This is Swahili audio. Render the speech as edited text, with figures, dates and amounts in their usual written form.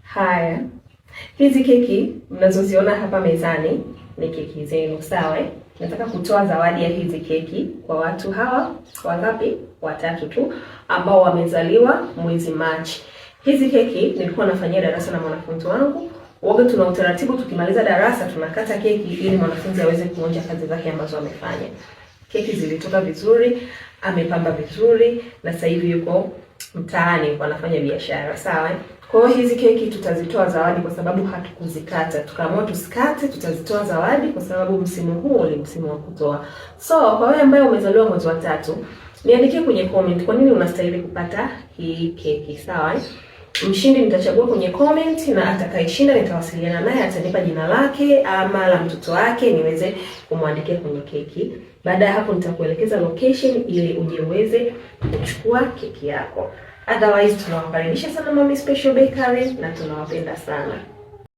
Haya, hizi keki mnazoziona hapa mezani ni keki zenu, sawa eh? Nataka kutoa zawadi ya hizi keki kwa watu hawa wangapi? Watatu tu ambao wamezaliwa mwezi Machi. Hizi keki nilikuwa nafanyia darasa na mwanafunzi wangu. Waga tuna utaratibu, tukimaliza darasa tunakata keki ili mwanafunzi aweze kuonja kazi zake ambazo amefanya. Keki zilitoka vizuri, amepamba vizuri na sasa hivi yuko mtaani wanafanya biashara, sawa eh? Kwa hiyo hizi keki tutazitoa zawadi kwa sababu hatukuzikata, tukaamua tusikate, tutazitoa zawadi kwa sababu msimu huu ni msimu wa kutoa. So kwa wewe ambaye umezaliwa mwezi wa tatu, niandikie kwenye comment kwa nini unastahili kupata hii keki, sawa eh? Mshindi nitachagua kwenye comment na atakayeshinda nitawasiliana naye, atanipa jina lake ama la mtoto wake niweze kumwandikia kwenye keki. Baada ya hapo, nitakuelekeza location ili uje uweze kuchukua keki yako. Otherwise, tunawakaribisha sana Mami Special Bakery na tunawapenda sana.